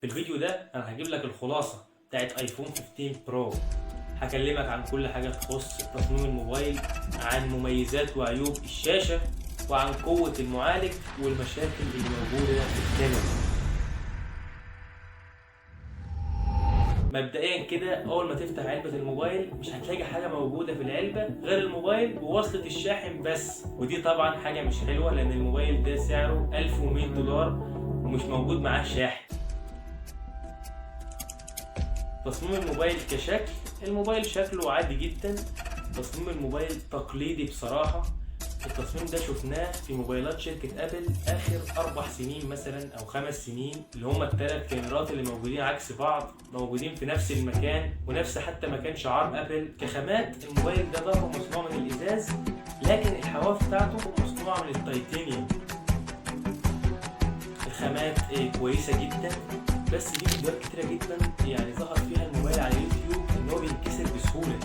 في الفيديو ده انا هجيب لك الخلاصة بتاعت iPhone 15 Pro. هكلمك عن كل حاجة تخص تصميم الموبايل، عن مميزات وعيوب الشاشة، وعن قوة المعالج والمشاكل اللي موجودة في الكاميرا. مبدئيا كده اول ما تفتح علبة الموبايل مش هتلاقي حاجة موجودة في العلبة غير الموبايل ووصلة الشاحن بس، ودي طبعا حاجة مش حلوة لان الموبايل ده سعره $1100 ومش موجود معاه شاحن. تصميم الموبايل كشكل، الموبايل شكله عادي جدا، تصميم الموبايل تقليدي بصراحة. التصميم ده شفناه في موبايلات شركة ابل اخر 4 سنين مثلا او 5 سنين، اللي هما التلات كاميرات اللي موجودين عكس بعض، موجودين في نفس المكان ونفس حتى مكان شعار ابل. كخامات الموبايل ده ظهره مصنوع من الازاز، لكن الحواف بتاعته مصنوعة من التيتانيوم. الخامات كويسة جدا، بس في فيديوهات كتيرة جدا يعني ظهر فيها الموبايل على اليوتيوب ان هو بينكسر بسهولة.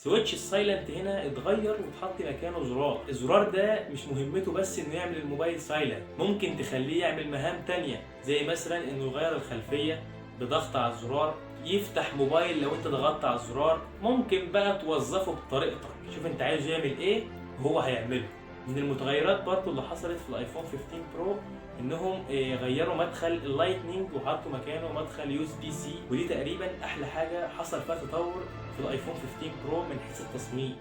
switch ال silent هنا اتغير واتحط مكانه زرار. الزرار ده مش مهمته بس انه يعمل الموبايل silent، ممكن تخليه يعمل مهام تانية زي مثلا انه يغير الخلفية بضغط على الزرار، يفتح موبايل لو انت ضغطت على الزرار. ممكن بقى توظفه بطريقتك، شوف انت عايز يعمل ايه وهو هيعمله. من المتغيرات برضو اللي حصلت في ال iPhone 15 Pro انهم غيروا مدخل ال Lightning وحطوا مكانه مدخل USB-C، ودي تقريبا احلى حاجة حصل فيها تطور في ال iPhone 15 Pro من حيث التصميم.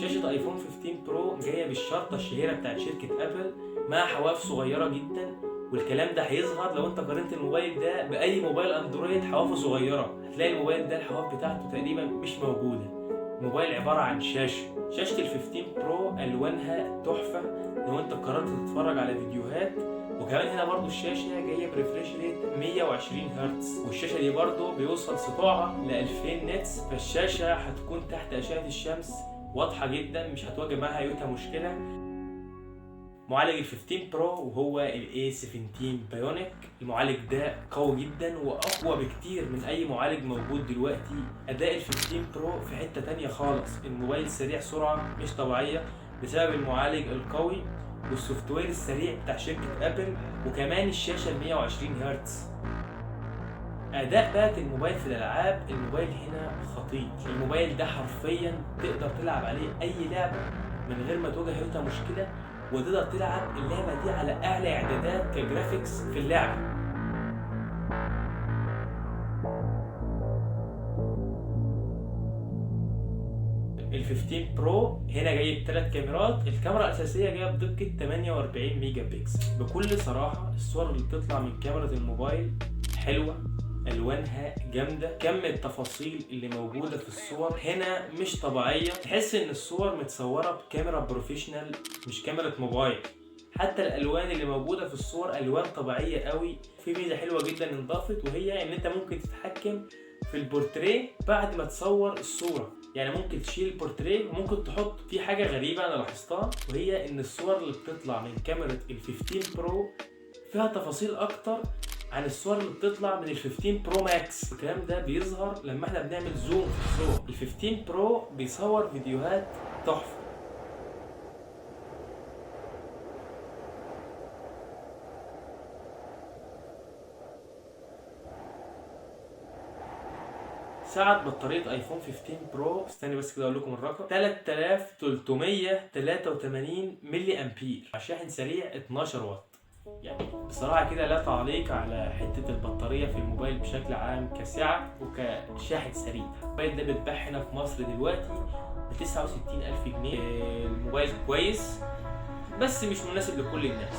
شاشة iPhone 15 Pro جاية بالشرطة الشهيرة بتاعت شركة ابل مع حواف صغيرة جدا، والكلام ده هيظهر لو انت قارنت الموبايل ده باي موبايل اندرويد حوافه صغيرة، هتلاقي الموبايل ده الحواف بتاعته تقريبا مش موجودة. الموبايل عبارة عن شاشة. شاشة ال 15 Pro ألوانها تحفة لو انت قررت تتفرج على فيديوهات، وكمان هنا برضو الشاشة جاية ب refresh rate 120 هرتز، والشاشة دي برضو بيوصل سطوعها ل 2000 nits، فالشاشة هتكون تحت أشعة الشمس واضحة جدا، مش هتواجه معاها أيتها مشكلة. معالج ال 15 Pro وهو ال A17 Bionic، المعالج ده قوي جدا واقوى بكتير من اي معالج موجود دلوقتي. اداء ال 15 Pro في حتة تانية خالص، الموبايل سريع سرعة مش طبيعية بسبب المعالج القوي وال software السريع بتاع شركة ابل، وكمان الشاشة ال 120 هرتز. اداء بقى الموبايل في الالعاب، الموبايل هنا خطير. الموبايل ده حرفيا تقدر تلعب عليه اي لعبة من غير ما تواجه اي مشكلة، وتقدر تلعب اللعبة دي على أعلى إعدادات ك graphics في اللعبة. ال 15 Pro هنا جاي ب3 كاميرات، الكاميرا الأساسية جاية بدقة 48 ميجا بكسل. بكل صراحة الصور اللي بتطلع من كاميرا الموبايل حلوة، ألوانها جامدة، كم التفاصيل اللي موجودة في الصور هنا مش طبيعية، تحس إن الصور متصورة بكاميرا professional مش كاميرا موبايل. حتى الألوان اللي موجودة في الصور ألوان طبيعية قوي. في ميزة حلوة جدا انضافت، وهي إن أنت ممكن تتحكم في البورتريه بعد ما تصور الصورة، يعني ممكن تشيل البورتريه وممكن تحط. في حاجة غريبة أنا لاحظتها، وهي إن الصور اللي بتطلع من كاميرا ال 15 Pro فيها تفاصيل أكتر عن الصور اللي بتطلع من ال 15 Pro Max. الكلام ده بيظهر لما احنا بنعمل zoom في الصور. ال 15 Pro بيصور فيديوهات تحفة. سعة بطارية iPhone 15 Pro، استني بس كده اقول لكم الرقم، 3383 ملي امبير، على شاحن سريع 12 واط. يعني بصراحة كده لا تعليق على حتة البطارية في الموبايل بشكل عام كسعة وكشاحن سريع. الموبايل ده بيتباع هنا في مصر دلوقتي ب 69000 جنيه. الموبايل كويس بس مش مناسب لكل الناس.